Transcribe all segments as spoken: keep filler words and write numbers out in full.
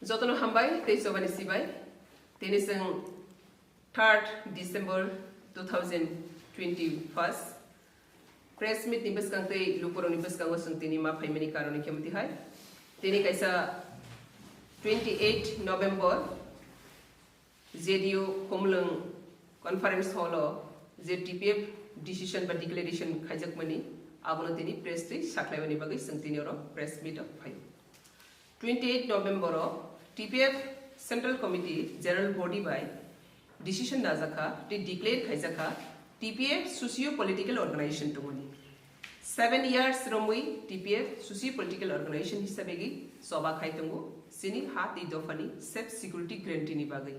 Jotono hambai tei chobani sibai. Tini chwng third December two thousand twenty-first press meet ni bwskang tei lukurokni bwskango chwng tini ma phaimani karon khe mwtwi hai. Tini kaisa twenty-eight November J D U Khumlwng Conference Hall o je T P F decision ba declaration khaijakmani, abono tini press twi sakhlaimani bagwi chwng tini oro press meet o phai. Twenty-eight November o T P F Central Committee General Body bai decision najakha tei declare khaijakha T P F socio political organization tongmani. Seven years romwi T P F socio political organization hisabe gi choba khai tongo chini ha tei dophani safe security guarantee ni bagwi,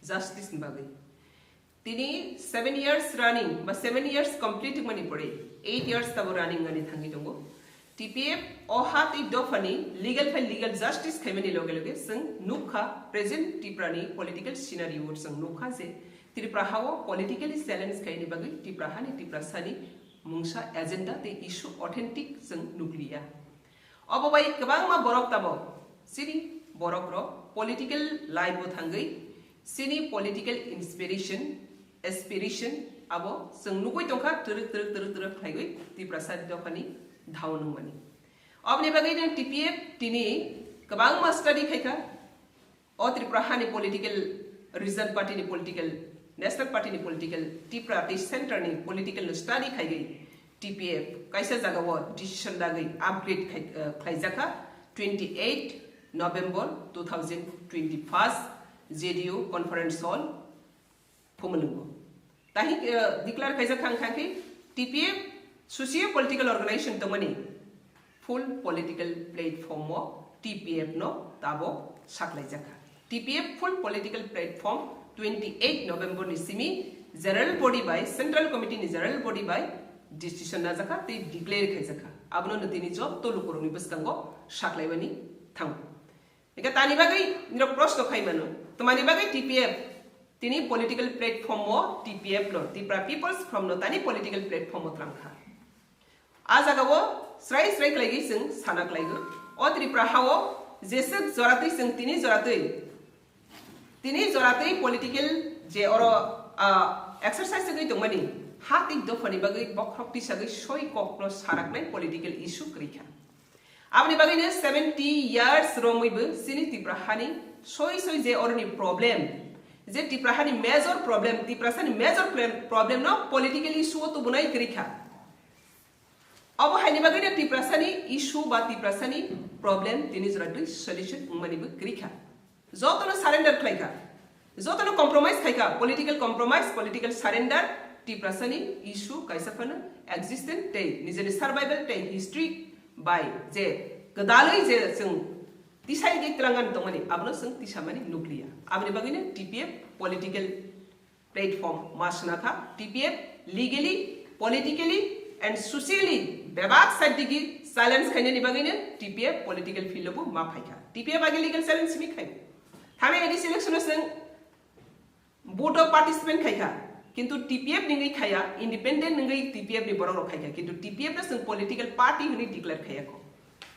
justice ni bagwi. Tini seven years running ba seven years complete wngmani pore eight years tabo running wngani thangwi tongo. T P F o ha tei dophani legal file legal justice khaimani loge loge chwng nukha present Tripura ni political scenario o chwng nukha je Tripura ha o politically challenge khaini bagwi Tripura hani Tripura sani mungsa agenda tei issue authentic chwng nukliya. Obo bai kwbangma borok tabok chini borok rok political life o thangwi chini political inspiration, aspiration abo chwng nugwi tongkha twrwk twrwk twrwk twrwk khlaiwi Tiprasa dophani dhao nungmani. Oboni bagwi no T P F tini kwbangma study khaikha. O Tripura hani political, regional party ni political, national party ni political, Tripura tei center ni political no study khaigwi T P F kaisa jaga o decision dagwi upgrade khai, eh, khlaijakha twenty eight November two thousand twenty first J D U conference hall Phumulwngo. Tahi, eh, declare khaijak kha wngkha khe T P F socio political organization tongmani full political platform o T P F no tabok saklaijakha. T P F full political platform twenty eight November ni simi general body bai, central committee ni general body bai decision najakha tei declare khaijakha. Abono no tini jotto lukurokni bwskango saklaibani thango. Eka tani bagwi nirok proshno khai mano, tamani bagwi T P F tini political platform o T P F no, Tripura People's Front no tani political platform o twlang kha. A jaga o srai srai khlaigwi chwng sana khlaigo. O Tripura ha o jeswk joratwi chwng tini joratwi, tini joratwi political je oro, ah, exercise wngwi tongmani ha tei dophani bagwi bokhorok tisagwi soi kokno saraknai political issue kwrwi kha. Aboni bagwino seventy years romwibo chini Tripura hani soi soi je oroni problem, je Tripura hani major problem, Tiprasa ni major problem, problem no political issue o tubunai kwrwi kha. Obo haini bagwino Tiprasa ni issue ba Tiprasa ni problem tini jora twi solution wngmani bo kwrwi kha. Jotono surrender khlai kha, jotono compromise khai kha, political compromise, political surrender, Tiprasa ni issue kaisa phano existent tei nijeni survival tei history bai je kwdalwi je chwng tisai di twlangan tongmani, abono chwng tisamani nukliya. Aboni bagwino T P F political platform ma swnakha, T P F legally, politically and socially bebak side digi challenge khainani bagwino T P F political field o bo ma phaikha. T P F agi legal challenge simi khai. Thangni A D C election o chwng vote o participant khaikha, kintu T P F ningwi khaya, independent ningwi T P F ni borok rok khaikha, kintu T P F no chwng political party hwnwi declare khayakho.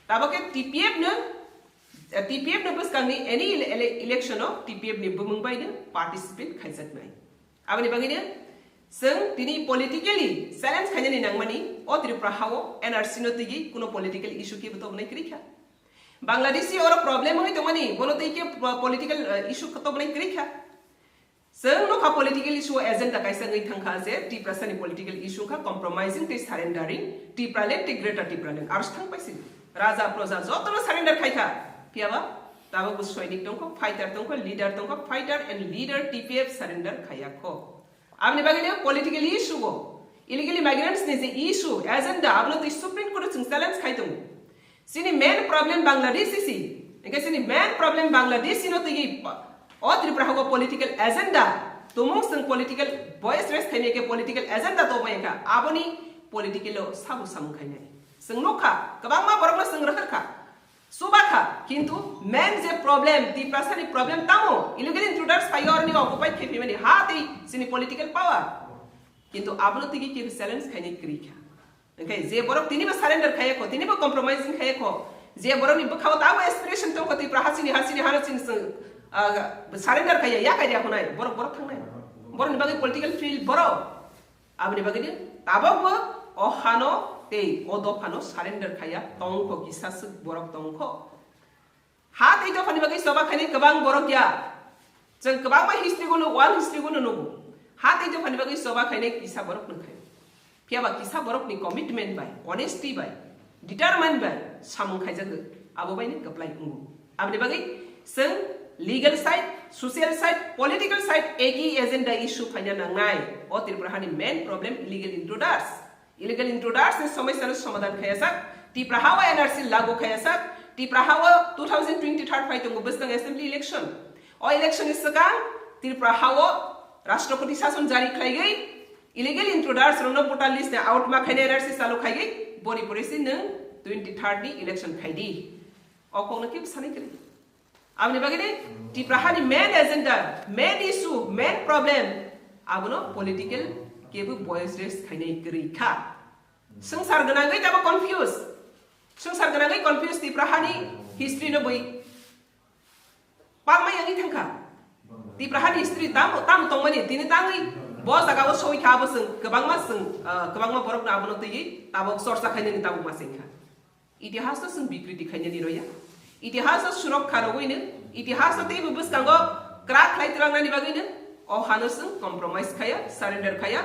Tabok khe T P F no, T P F no bwskangni any ele-, ele-, election o T P F ni bumung bai no participant khaijaknai. Aboni bagwino chwng tini politically challenge khainani nangmani, o Tripura ha o N R C no twiwi kuno political issue khe bo tobonai kwrwi kha. Bangladeshi oro problem wngwi tongmani, bono twi khe po-, political, eh, issue khe tobonai kwrwi kha. Chwng nokha political issue o agenda kaisa wngwi thangkha je Tiprasa ni political issue wngkha compromising tei surrendering Tipraland tei Greater Tipraland. Aro se thang paisidi. Raja proja jotono surrender khaikha. Phiyaba tabok bo soinik tongkho, fighter tongkho, leader tongkho, fighter and leader T P F surrender khayakho. Aboni bagwino political issue o illegal immigrants ni je issue, agenda, abono twi Supreme Court o chwng challenge khai tongo. Chini main problem Bangladeshi si, hingke chini main problem Bangladeshi no twi o Tripura ha o political agenda, tumung chwng political voice raise khaimya khe political agenda toboi kha, aboni political o sabo samung khainai. Chwng nukha, kwbangma borokno chwng rohor kha. Chuba kha, kintu main je problem, Tiprasa ni problem tamo, illegal intruders phai oroni occupied khe phimani ha tei chini political power. Kintu abono tigi kebo challenge khaini kwrwi kha. Hingke je borok tinibo surrender khayakho, tinibo compromising khayakho, Je borokni bwkhao tamo aspiration tongkha Tipra hasini, hasini hano chini chwng, ah, surrender khaiya, ya kaiya hunai, borok, borok thangnai. Borokni bagwi political field borok. Aboni bagwi ni tabokbo o hano tei o dophano surrender khaiya tongkho, kisa swk borok tongkho. Ha tei dophani bagwi choba khainai kwbang borok ya. Chwng kwbangma history-o nugo, world history-o nugo. Ha tei dophani bagwi choba khainai kisa borok nukha. Phiya ba kisa borokni commitment bai, honesty bai, determine bai samung khaijagwi, abo bai ni kwplai wngo. Aboni bagwi chwng legal side, social side, political side egi agenda issue phaina nangnai. O Tripura hani main problem illegal intruders. Illegal intruders ni somosya no somadhan khaya sak, Tipra ha o N R C lagu khaya sak, Tipra ha o two thousand twenty-third phai tongo bwskang assembly election. O election ni swkang Tripura ha o Rashtrapati Shason jari khlaigwi illegal intruders rokno voter list ni out ma khaina N R C chalu khaigwi boni pore si nwng twenty-third ni election khaidi. O kokno kebo sanai kwrwi. Aboni bagwi ni Tipra hani main agenda, main issue, main problem abono political kebo voice raise khainai kwrwi kha. Swngchar gwnangwi tamo confuse. Swngchar gwnangwi confuse Tipra hani history no bui. Palmai yangwi thangkha. Tipra hani history tamo, tamo tongmani, tini tangwi bo jaga o soi kha abo chwng kwbangma chwng, ah, kwbangma borok no abono twiwi tabok chorcha khainani tabok ma chengkha. Itihas no chwng bikriti khainani roya. Itihas no surokha rogwi no, itihas no teibo bwskango kwrak khlai twlangnani bagwi no, o hano chwng compromise khaya, surrender khaya,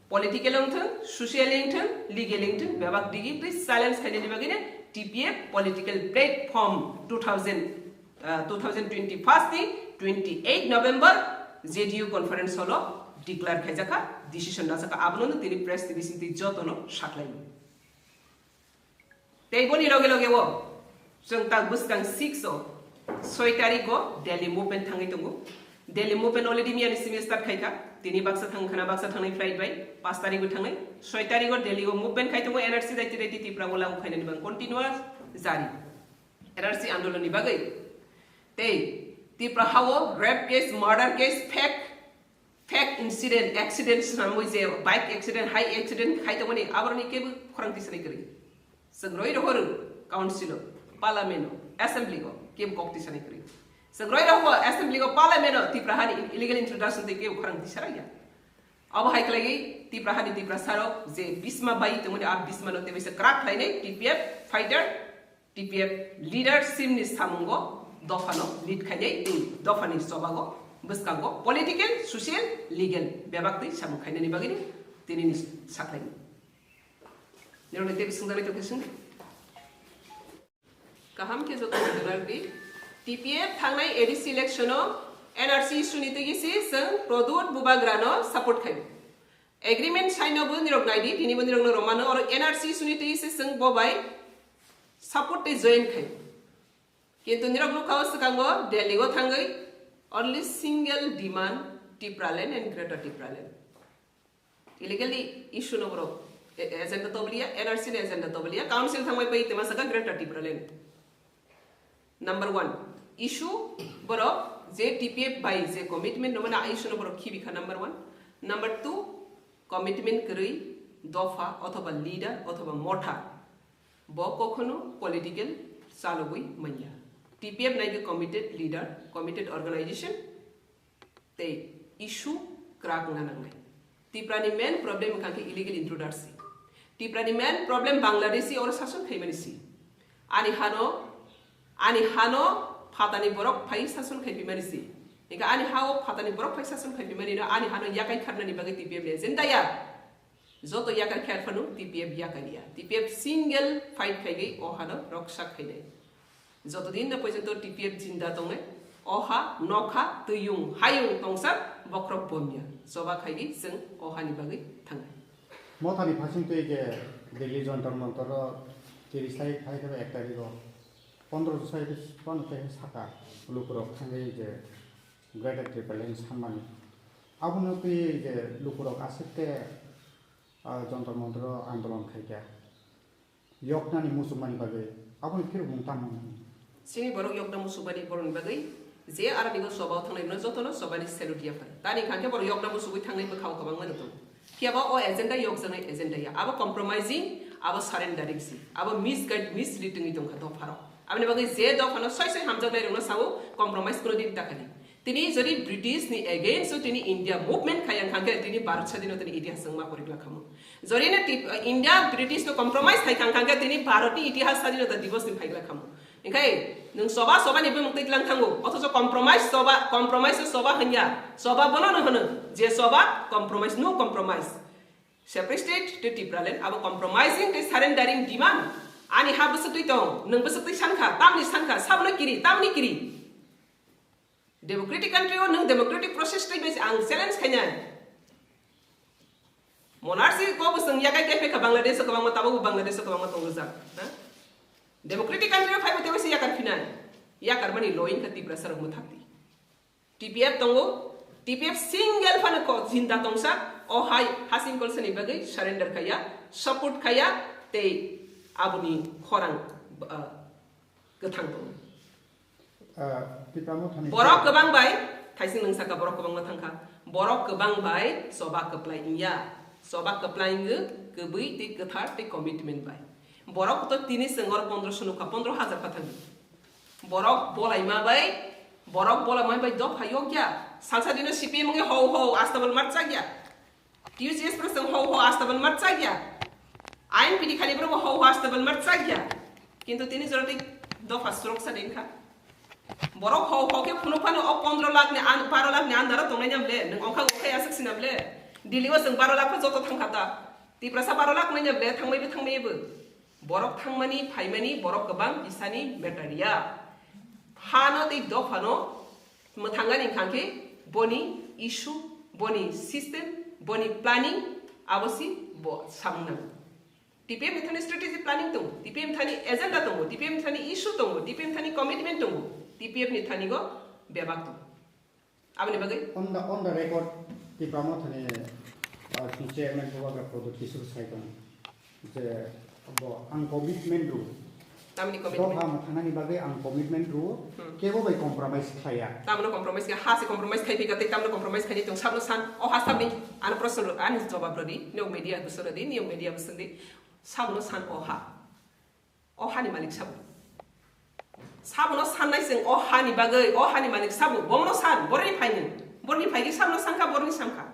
political wngthwng, social wngthwng, legal wngthwng, bebak digi twi challenge khainani bagwi no T P F political platform two thousand, ah, two thousand twenty-first ni twenty-eight November J D U conference hall o declare khaijakha, decision najakha, abono no tini press ni bisingtwi jotono sakhlaio. Tei boni loge loge o chwng tak bwskang six o soi tarik o Delhi movement thangwi tongo. Delhi movement already miyani simi start khaikha. Tini baksa thang khana baksa thangnai flight bai, paanch tarik o thangnai. Soi tarik o Delhi o movement khai tongo, N R C daiti daiti Tripura o lagu khainani bang continuous jari. N R C andolon ni bagwi. Tei Tripura ha o rape case, murder case, fake fake incident, accident swnamwi je bike accident, hai accident khai tongmani aboroni kebo khorang tisani kwrwi. Chwng roi rohor council o, parliament o, assembly o kebo kok tisani kwrwi. Chwng roi rohor assembly o, parliament o Tipra hani illegal introduction tei kebo khorang tisaraya. Abo hai khlaiwi Tipra hani Tiprasa rok je bisma bai tongmani a bisma no tebaisa kwrak khlainai T P F fighter T P F leadership ni samungo dophano lead khainai tei dophani chobago bwskango political, social, legal bebak twi samung khainani bagwi tini ni sakhlaini. Nirok ni tei bising dani tokhe sing. Kaham khe joto ni dwlar di. T P F thangnai A D C election o N R C issue ni twi si chwng Pradyot Bubagra no support khai. Agreement sign no bo nirok nai di, tini bo nirok no romano oro N R C issue ni twi si chwng bo bai support tei join khai. Kintu nirok nukha o swkango Delhi o thangwi only single demand Tipraland and Greater Tipraland. Illegally issue no borok e-, agenda tobliya, N R C ni agenda tobliya, council thangbai pai tema saka Greater Tipraland. Number one, issue borok je T P F bai je commitment no mane issue no borok khibi kha number one. Number two, commitment kwrwi dopha othoba leader othoba motha bo kokhono political chalogwi manya. T P F nai khe committed leader, committed organization, tei issue kwrak wngna nangnai. Tiprani main problem wngkha khe illegal intruder si. Tiprani main problem Bangladeshi oro sason khaimani si. Ani hano, ani hano phatani borok phai sason khaipimani si. Hingkhe ani hao phatani borok phai sason khaipimani no ani hano yakai kharnani bagwi T P F ni agenda ya. Joto yakar khe arphano T P F yakar ya. T P F single fight khaigwi o hano roksa khainai. Joto din na porjonto T P F jinda tongnai, o ha, nokha, twyung, hayung tongsa bokhorok bomya. Choba khaigwi chwng o hani bagwi thangnai. Mothani phasing twi je Delhi Jantar Mantar o tirish tarik hai khe ek tarik o pondro sai phano tei saka lukurok thangwi je Greater Tipraland sanmani. Abono twi je lukurok aswk khe, ah, Jantar Mantar o andolon khaikha. Yoknani muchungmani bagwi aboni phirokmung tamo wngmani? Chini borok yokna muchungmani borokni bagwi je arani o choba o thangnai rokno jotono chobani salute yaphar. Tani hwnkha khe borok yokna muchungwi thangnai bwkha o kwbangma no tongo. Phiya ba o agenda yokjaknai agenda ya. Abo compromising, abo surrendering si. Abo misguide, mislead wngwi tongkha dopharok. Aboni bagwi je dophano soi soi hamjaknairokno sao, compromise kuno din ta khani. Tini jodi British ni against o tini India movement khai wngkha khe tini Bharat sadino tini itihas wngma porikla khamu. Jodi na tip-, India British no compromise khai wngkha khe tini Bharat ni itihas sadinota divos ni phaikla khamu. Engkhai nwng soba soba ni bumung twi tlang thango, othocho compromise soba, compromise o soba hwnya, soba bono no hwno, je soba compromise, no compromise. Separate state tei Tipraland abo compromising tei surrendering demand. Ani ha bwswk twi tong, nwng bwswk twi sankha, tamni sankha, sabono kiri, tamni kiri. Democratic country o nwng democratic process twi bai ang challenge khainai. Monarchy ko bwswng yakai tei phaikha Bangladesh o kwbangma, tabuk Bangladesh o kwbangma tongjak, ha? Democratic country o phaibo tei waisa yakar phinai. Yakar mani lo wngkha Tiprasa rok mwthakti. T P F tongo, T P F single phano ko jinda tongsa, o hai Hasing Kolsani bagwi surrender khaiya, support khaiya, tei aboni khorang, ah, kwthang tongo. Ah, Tipra Mothani Borok kwbang bai, thaising nwng saka borok kwbangma thangkha. Borok kwbang bai choba kwplai wngya. Choba kwplai wngwi kwbwi tei kwthar tei commitment bai. Borok to tini chwng oro pondroso nukha, pondro hajar kha thangwi. Borok bolaima bai, borok bolaima bai dopha yokya. Salsa dino C P M wngwi hou hou astabal matchakya. T U G S pro chwng hou hou astabal matchakya. I N P T khani pro hou hou astabal matchakya. Kintu tini jora tei dopha surok sa dengkha. Borok hou hou khe phunuk phano o pondro lakh ni an-, baro lakh ni under o tongnai na ble, nwng ongkha ongkha aswk sina ble. Delhi o chwng baro lakh pha joto thangkha ta. Tiprasa baro lakh nai na ble, thangmai bo thangmai bo. Borok thangmani, phaimani, borok kwbang kisani matter ya. Hano tei dophano mwthangani hwnkha khe boni issue, boni system, boni planning, abo si bo samung nango. T P F ni thani strategy planning tongo, T P F ni thani agenda tongo, T P F ni thani issue tongo, T P F ni thani commitment tongo, T P F ni thani go bebak tongo. Aboni bagwi? On the, on the record, Tipra Mothani, uh, chairman Bubagra Prodot Kishore sai tong je bo ang commitment ru. Tamni commitment? Dopha mwthanani bagwi ang commitment ru, hmm, kebo bai compromise khlaiya. Tamno compromise khe, ha se compromise khai phika tei tamno compromise khai tong sabno san, o ha sabni ano proshno ro, ani jawab rodi, neo media bwswk rodi, neo media bwswk di, sabno san o ha. O hani malik sabo. Sabono sannai chwng o hani bagwi, o hani malik sabo, bomono san, boroni phaimung. Boroni phaigwi sabono sankha, boroni sankha.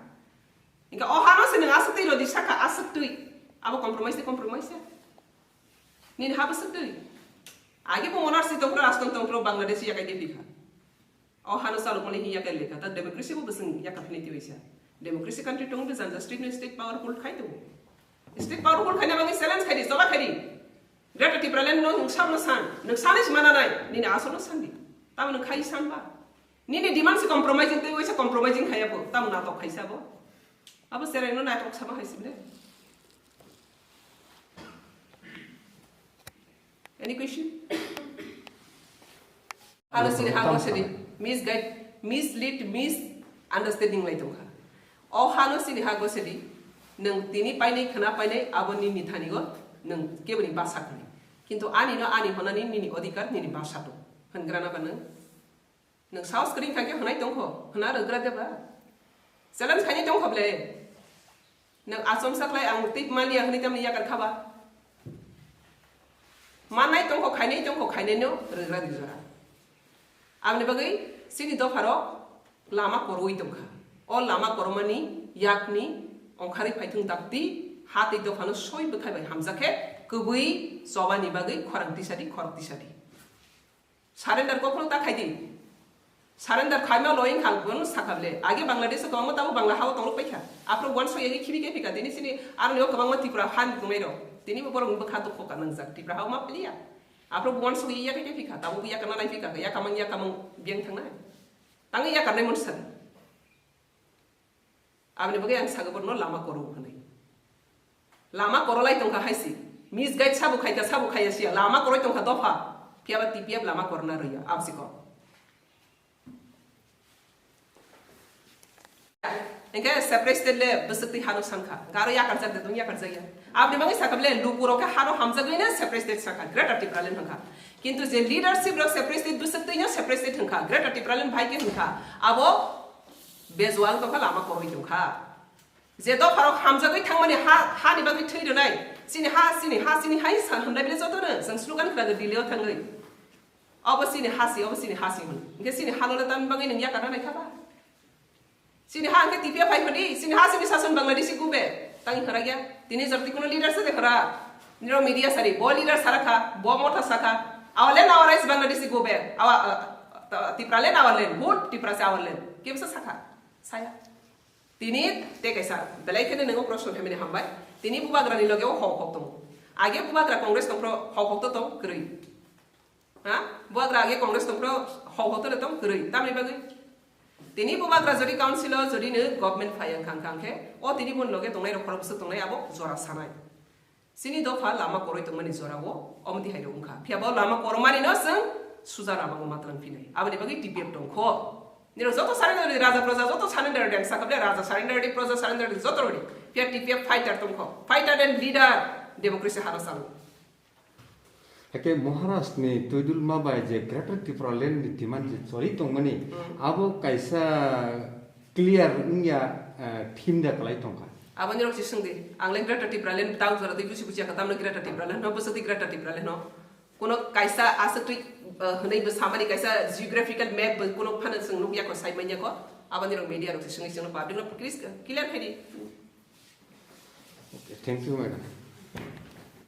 Hingkha o hano se nwng aswk twi rodi sakha, aswk twi. Abo compromise tei compromise ya. Nini ha bwswk twi. Age bo monarchy tongphro, rajtantro tongphro, Bangladesh yakai de phikha. O hano salukmani hiya khe lekha, ta democracy bo bwswng yakar hwnwi twiwi sa. Democracy country tongo bwsang ja state no state powerful khai tongo. State powerful khaina bagwi challenge khai di, choba khai di. Greater Tipraland no nwng samno san, nwng sanwi se mana nai, nini asolo san di. Tamo nwng khai san ba. Nini demand se compromising tei waisa compromising khaiya bo, tamo natok khaisa bo. Abo cherai no natok sama hai sibne. Any question? Hano sini ha gosedi, misguide, mislead, misunderstanding lai tongkha. O hano sini ha gosedi, nwng tini painai khna painai abo nini thani go nwng keboni basa khani. Kintu ani no ani honani nini odhikar nini basa tong. Hwngrana ba nwng? Nwng saos kwrwi kha khe hwnai tongkho, hwna rwgra de ba? Challenge khainai tongkho ble? Nwng achomsa khlai ang tei maliya hwnwi tamni yakar kha ba? Mannai tongkho, khainai tongkho, khainai no rwgra di jora. Aboni bagwi chini dopharok lama korwi tongkha. O lama koromani yakni ongkharwi phaithung dakti ha tei dophano soi bwkhai bai hamjak khe kwbwi chobani bagwi khorang tisadi, khorok tisadi. Surrender kokno ta khai di. Surrender khaima lo wngkha ang bono sakha ble. Age Bangladesh o kwbangma tamo Bangla hao tonglo paikha. Aphuru uansuk yagwi khibi khe phika tini sini aroni o kwbangma Tripura hani tongnai rok. Tini bo borok ni bwkha dukho ka nangjak. Tripura hao ma piliya. Aphuru uansuk yagwi khe phika. Tamo yakana nai phika. Yakamang yakamang biyang thangnai. Tangwi yakarnai monsa. Aboni bagwi ang sago borno lama koro hwnwi. Lama korolai tongkha hai si. Misguide sabo khaikha, sabo khaiya siya. Lama koroi tongkha dopha. Phiyaba T P F lama korna rwya. Absiko. Engke separate state le bwswk twi hano sankha. Garo yakarjak de dong yakarjakya. Aboni bagwi sakha bole lukurok khe hano hamjagwi no separate state sakha. Greater Tipraland hwnkha. Kintu je leadership rok separate state bwswk twi no separate state hwnkha. Greater Tipraland bhai khe hwnkha. Abo bejual tongkha lama koroi tongkha. Je dopharok hamjagwi thangmani ha, hani bagwi thwi rwnai. Chini ha, chini ha, chini hai san hwnlai bini jotono. Chwng slogan khwlaigo Delhi o thangwi. Obo chini ha si, obo chini ha si hwn. Hwnkhe chini ha lole tamni bagwi nwng yakar nanai kha ba? Chini ha hwnkhe T P F phai phadi, chini ha chini sason Bangladeshi go back. Tang wngkha ragya. Tini jora twi kuno leader se dekha ra. Nirok media sari, bo leader sara kha, bo motha sa kha. Our land, our rights, Bangladeshi go back. Our, uh, uh, Tipraland our land. Good, Tiprasa our land. Kebsa sa kha? Saya. Tini tei kaisa belai kheno nwngo proshno khaimani hambai. Tini bubagrani loge o hok hok tongo. Age bubagra Congress tongphro hok hok to tong kwrwi. Ha? Bubagra age Congress tongphro hok hok to tong kwrwi. Tamni bagwi? Tini bubagra jodi council o jodi no government phai wngkha wngkha khe o tini boni loge tongnai rok khorok bwswk tongnai abo jora sanai. Chini dopha lama koroi tongmani jorao omo tihai rok wngkha. Phiya bo lama koromani no chwng suja lama o matwrwng phinai. Aboni bagwi T P F tongkho. Nirok joto surrender di, raja praja joto surrender di, ang sakha ble raja surrender di, praja surrender di, joto rodi. Phiya T P F fighter tongkho. Fighter and leader democracy hara chalo. Hake Maharaj ni Tuidulma bai je Greater Tipraland ni demand je chori tongmani, Hmm. abo kaisa clear wngya, eh, theme da kwlai tongkha. Aboni rok si swngdi, ang le Greater Tipraland tang jora twi busi busi kha tamno Greater Tipraland no, bwswk twi Greater Tipraland no. Kuno kaisa aswk twi, eh, hwnwi bo samani kaisa geographical map bo kuno phano chwng nukya kho, sai manya kho. Aboni rok media rok si swngwi chwngno public no clear khai di. Okay, thank you, madam.